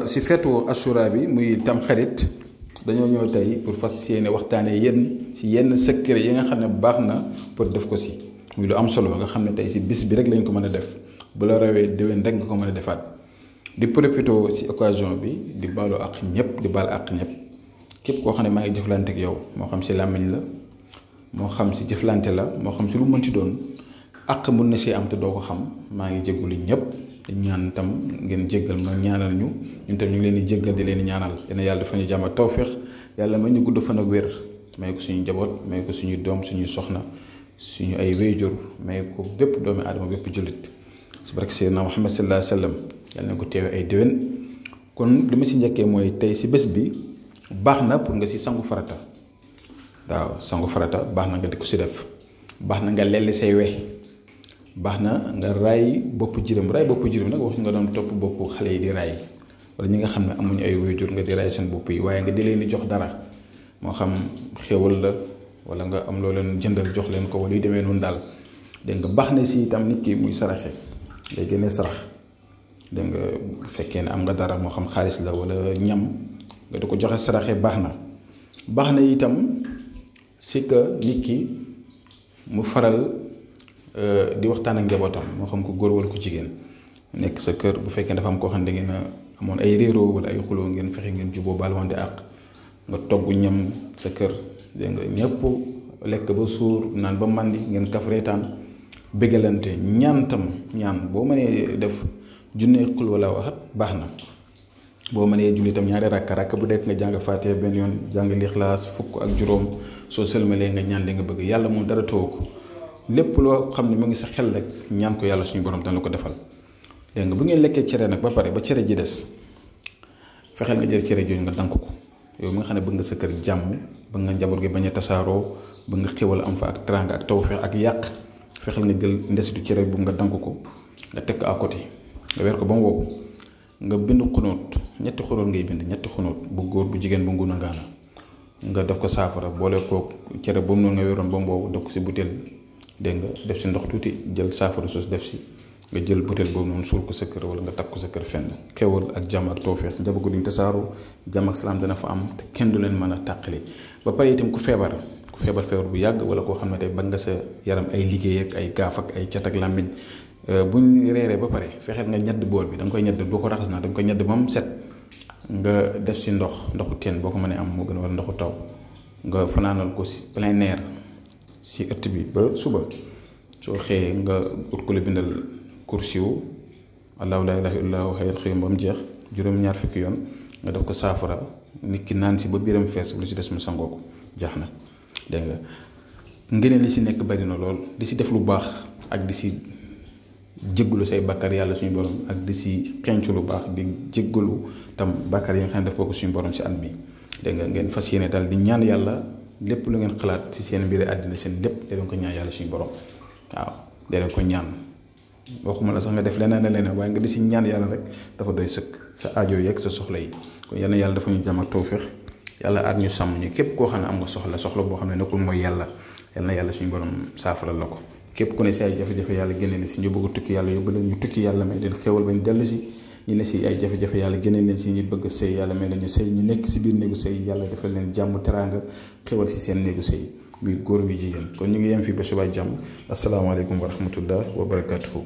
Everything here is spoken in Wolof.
si feetu Ashura bi muy Tamxarit dañoo ñëw tey pour fas yéene waxtaanee yenn secret yi nga xam ne baax na pour def ko si muy lu am solo nga xam ne tey si bis bi rek lañ ko mën a def bu la rawee déwén rek nga ko mën a defaat di profité si occasion bi di baalu àq ñëpp di baal àq ñëpp képp koo xam ne maa ngi jëflante ak yow moo xam si làmmiñ la moo xam si jëflante la moo xam si lu mënti doon àq mun na si am te doo ko xam maa ngi jégalu ñëpp. di ñaan tam ngeen jéggal ma ñaanal ñu ñun tam ñu ngi leen di jéggal di leen di ñaanal yéen yàlla dafa ñu jàmm ak tawféex yàlla may ñu gudd fan ak wér may ko suñu njaboot may ko suñu doom suñu soxna suñu ay wéyjur may ko bépp doomi aadama bépp jullit si barke Seydina Muhammad sallallahu alayhi wa sallam yàlla na ko teewe ay déwén. kon li ma si njëkkee mooy tey si bés bi baax na pour nga si sangu farata waaw sangu farata baax na nga di ko si def baax na nga lelli say we baax na nga raay bopp jirim nag wax nga doon topp bopp xale yi di raay wala ñi nga xam ne amuñu ay waajur nga di raay seen bopp yi waaye nga di leen di jox dara moo xam xéwal la wala nga am loo leen jëndal jox leen ko wala yu demee noonu daal dégg nga baax na si itam nit ki muy saraxe day génnee sarax dégg nga bu fekkee ne am nga dara moo xam xaalis la wala ñam nga di ko joxe saraxe baax na itam si que nit ki mu faral di waxtaan ak njabootam moo xam ko góor wala ko jigéen nekk sa kër bu fekkee dafa am koo xam ne da ngeen a amoon ay réeroo wala ay xuloo ngeen fexe ngeen juboo baal wante àq nga togg ñam sa kër dégg nga ñëpp lekk ba suur naan ba màndi ngeen kaf reetaan bégalante ñaan boo mënee def junne xul wala waxat baax na boo mënee julli itam ñaari rakk bu nekk nga jàng Faatiha benn yoon jàng Lixlaas fukk ak juróom soo sëlmalee nga ñaan li nga bëgg yàlla moom dara tëwu ko lépp loo xam ne mu ngi sa xel rek ñaan ko yàlla suñu borom dana la ko defal dégg nga bu ngeen lekkee cere nag ba pare ba cere ji des fexeel nga jël cere jooju nga dank ko yow mi nga xam ne bëgg nga sa kër jàmm bëgg nga njaboot gi bañ a tasaaroo bëgg nga xéwal am fa ak teraanga ak tawfeex ak yàq fexeel nga jël ndesitu cere bu nga dank ko nga teg ko à côté nga weer ko ba mu wow nga bind xunóot ñetti xunóot ngay bind ñetti xunóot bu góor bu jigéen bu nguna ngaana nga def ko saafara boole ko cere boobu noonu nga weeroon ba mu wow def ko si butéel dégg nga def si ndox tuuti jël saafara sos def si nga jël butéel boobu noonu suul ko sa kër wala nga takk ko sa kër fenn xewal ak jàmm ak tawfeex njaboot ko duñ tasaaroo jàmm ak salaam dana fa am te kenn du leen mën a tàqali ba pare itam ku feebar bu yàgg wala koo xam ne tey bëgg nga sa yaram ay liggéey ak ay gaaf ak ay cat ak làmmiñ buñ reeree ba pare fexeel nga ñedd bool bi da nga koy ñedd doo ko raxas naa da nga koy ñedd ba mu set nga def si ndoxu teen boo ko mënee am moo gën a wala ndoxu taw nga fanaanal ko si plein air si ëtt bi ba suba soo xëyee nga ut ko la bindal kursiwu allahu laa ilaaha illa huwa hayyul qayyuum ba mu jeex juróom-ñaar fukki yoon nga def ko saafara nit ki naan si ba biiram fees lu si des mu sangoo ko jaax na dégg nga ngëneel li si nekk bari na lool di si def lu baax ak di si jéggalu say bàkkaar yàlla suñu borom ak di si xencu lu baax di jéggalu tam bàkkaar yi nga xam ne def ko suñu borom si at mi dégg nga ngeen fas yéene daal di ñaan yàlla lépp lu ngeen xalaat ci seen mbiri àddina seen lépp da leen ko ñaan yàlla suñu borom waaw da leen ko ñaan waxuma la sax nga def leneen waaye nga di si ñaan yàlla rek dafa doy sëkk sa aajo yeeg sa soxla yi kon yal na yàlla dafa ñu jàmm ak tawfeex yàlla aar ñu sàmm ñu képp koo xam ne am nga soxla boo xam ne nekkul mooy yàlla yal na yàlla suñu borom saafara la ko képp ku ne si ay jafe-jafe yàlla génne leen si ñu bëgg a tukki yàlla yóbbu leen ñu tukki yàlla may leen xewal bañ dellu si ñu ne si ay jafe-jafe yàlla génne leen si ñu bëgg sëy yàlla may leen ñu sëy ñu nekk si biir néegu sëy yàlla defal leen jàmm teraanga xewal si seen néegu sëy muy góor wi jigéen kon ñu ngi yem fii ba suba jàmm asalaamaaleykum wa rahmatullah wa barakatuhu